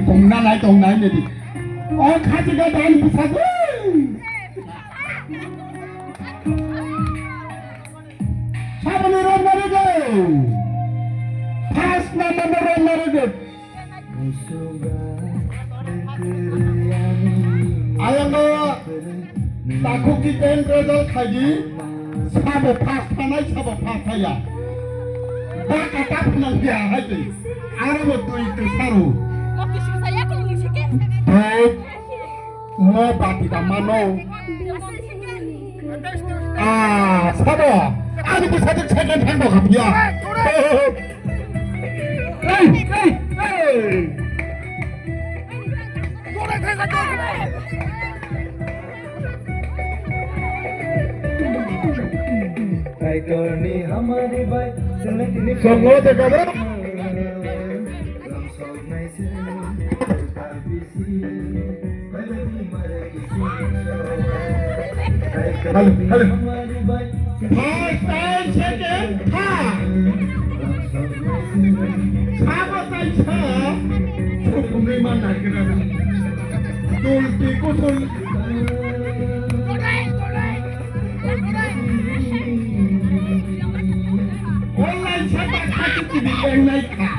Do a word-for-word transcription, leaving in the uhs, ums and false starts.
Tongna nai, tongna nai di. O khaji ga dan bisa di. Sabani rom mari go. First number rom mari go. Ayang go. Takhuk ki ten result khaidi, sabo pass thanai, sabo pass thaya. Ba kata phunang dia hai twi. Aro bo twi twi saru. Mo bati da mano. Ah, sabo. Ani ko sate second hand bo khapya. Hey, hey, hey. Kaitorni hamari bai, selengni Songo de gabra. Hello, hello. First time, second, third. Sabo tai sa. Sukumni man naikira. Dulti kusul. Online sa ta khati tini engnai kha.